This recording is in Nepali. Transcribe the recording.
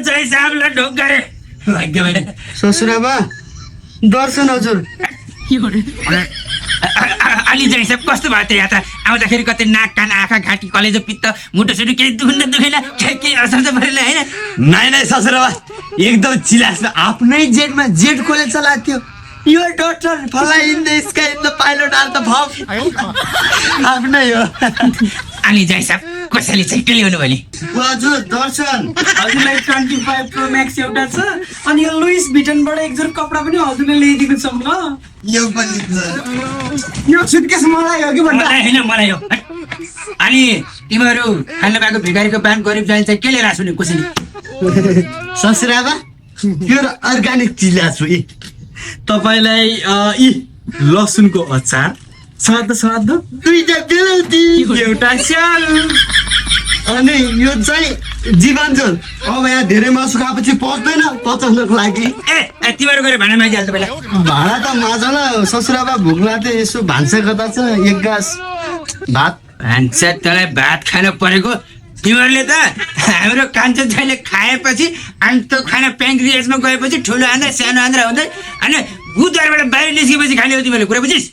जय साहबलाई ढोक गरे भाग्य भएन ससुराबा दर्शन हजुर अलि जय साहब कस्तो भयो त यहाँ त आउँदाखेरि कतै नाक कान आँखा घाँटी कलेजो पित्त मुटु सुटु केही दुखेन केही असर त परेन होइन नाइ ससुराबा एकदम चिलास आफ्नै जेटमा जेट खोले चलाएको थियो यो doctor fly in the sky in the pilot are the भफ आफ्नै हो अलि जय साहब कसैले चाहिँ के ल्याउनु भने हजुर दर्शन हजुरलाई 25 प्रो म्याक्स एउटा छ अनि यो लुइस भिटनबाट एक जोर कपडा पनि हजुरले ल्याइदिएको छौँ ल यो पनि छ यो सुटकेस मलाई हो कि मलाई हो अनि तिमीहरू खान पाएको भिखारीको बान गरिब जाने चाहिँ के लिएर आएको नि कसैले ससुराबा यो अर्गानिक चिलास हो तपाईलाई यी लसुनको अचार स्वाद दुईटा बेलौटी एउटा सानो अनि यो चाहिँ जीवन झोल अब यहाँ धेरै मासु खाएपछि पच्दैन पचाउनको लागि ए तिमीहरू गएर भाँडा मागिहाल्छ पहिला भाडा त माझला ससुराबा भोक लाग्थ्यो यसो भान्सा कता छ एक गाँस भात भान्सा तँलाई भात खान परेको तिमीहरूले त हाम्रो कान्छो छोइले खाएपछि अनि त्यो खाना प्याङ्क्रियासमा गएपछि ठुलो आन्द्रा सानो आन्द्रा हुँदै अनि बुधबारबाट बाहिर निस्केपछि खाने हो तिमीहरूले कुरा बुझिस्